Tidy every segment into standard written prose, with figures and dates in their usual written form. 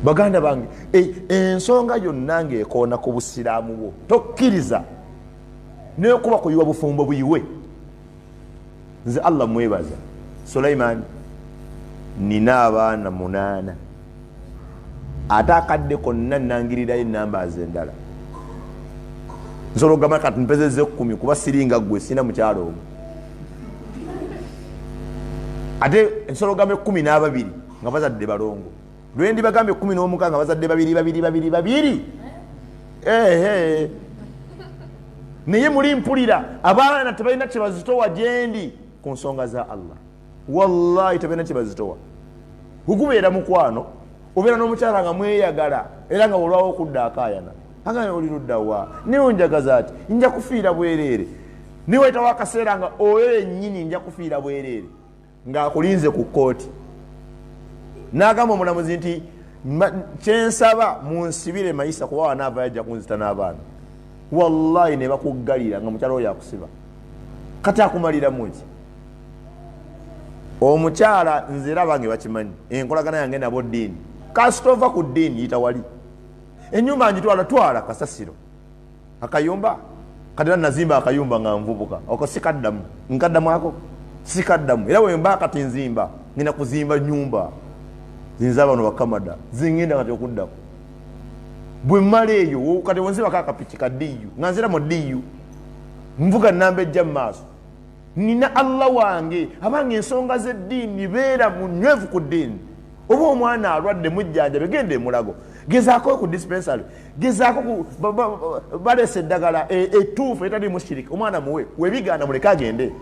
Baganda bange, ensonga yonna ng'ekoona ku busiraamu bwo, tokkiriza nekuba kuyiwa bufumbo buyiwe. Nze Allah mwebaza, Sulaiman, nina abaana 8, ate akadde konna nangirirayo enamba endala. Nsobola okugamba kati mpezezza 10, kuba siringa ggwe, sina mukyalo omu. Ate nsobola okugamba 12 nga bazadde balongo. Lwendi bagambye 16 nga bazadde babiri babiri babiri babiri. Ehe, naye muli mpulira abaana tebalina kyebazitowa gyendi ku nsonga za Allah. Wallahi tebalina kyebazitowa. Gugubeera mukwano, obeera n'omukyala nga mweyagala, era nga olwawo okudda akaayana, agamba oli luddawa, naye onjagaza ati nja kufiira bwereere. Naye wayitawo akaseera nga oyo yennyini nja kufiira bwereere ng'akulinze ku kkooti, n'agamba omulamuzi nti kyensaba munsibire mayisa, kuba wanaava yajja kunzita n'abaana. Wallahi ne bakuggalira nga mukyala oyo akusiba. Kati akumaliramu ki omukyala? Nze era abange bakimanyi enkolagana yange nabo ddiini. Kasita ova ku ddiini, yita wali enyumba ngitwala, twala kasasiro akayumba. Kati era nazimba akayumba nga nvubuka, oko sikaddamu, nkaddamu ako sikaddamu. Era wemba kati nzimba, ngenda kuzimba nyumba zinza bano bakamada zingenda kati okuddako bwe mmala eyo. Kati wenzibako akapiki ka diyu nga nzira mu diyu, nvuga namba ejja mu maaso. Nina Allah wange. Abange, ensonga z'eddiini, beera munywevu ku ddiini. Oba omwana alwadde, mujjanjabe, genda emulago, gezaako ku dispensary, gezaako balesa eddagala ettuufu etali mushiriki, omwana muwe. Webigaana, muleke agende.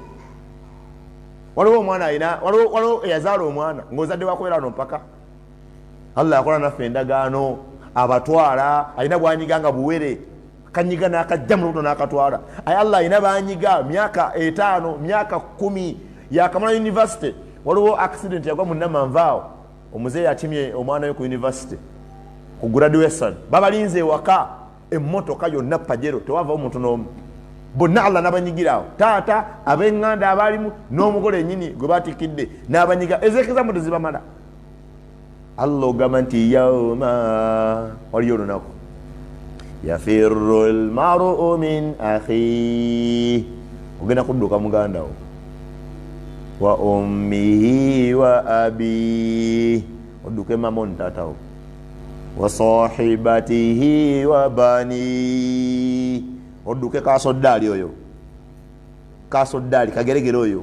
Waliwo omwana alina, waliwo eyazaala omwana ng'ozadde wakubeera wano mpaka Allah yakola naffe endagaano. Abatwala alina bwanyiga nga buwere, kanyiga n'akajja mu lubuto n'akatwala. Aye Allah alina banyiga myaka 5, myaka 10, yakamala university. Waliwo accident yagwa mu Namanvaawo, omuzeeyi akimye omwana we ku university ku graduation, babalinze ewaka, emmotoka yonna Pajero, tewavawo omuntu n'omu, bonna Allah n'abanyigiraawo, taata, ab'eŋŋanda abaalimu, n'omugole ennyini gwe batikidde n'abanyiga. Ezekezamu tezibamala. Allah ogamba nti yauma, waliyo olunaku, yafiru lmaru min akhi, ogenda kudduka muganda wo, wa ummihi wa abi, odduke mama oni taatawo, wa sahibatihi wa bani, odduke kasoddaali oyo, kasoddaali kageregere oyo.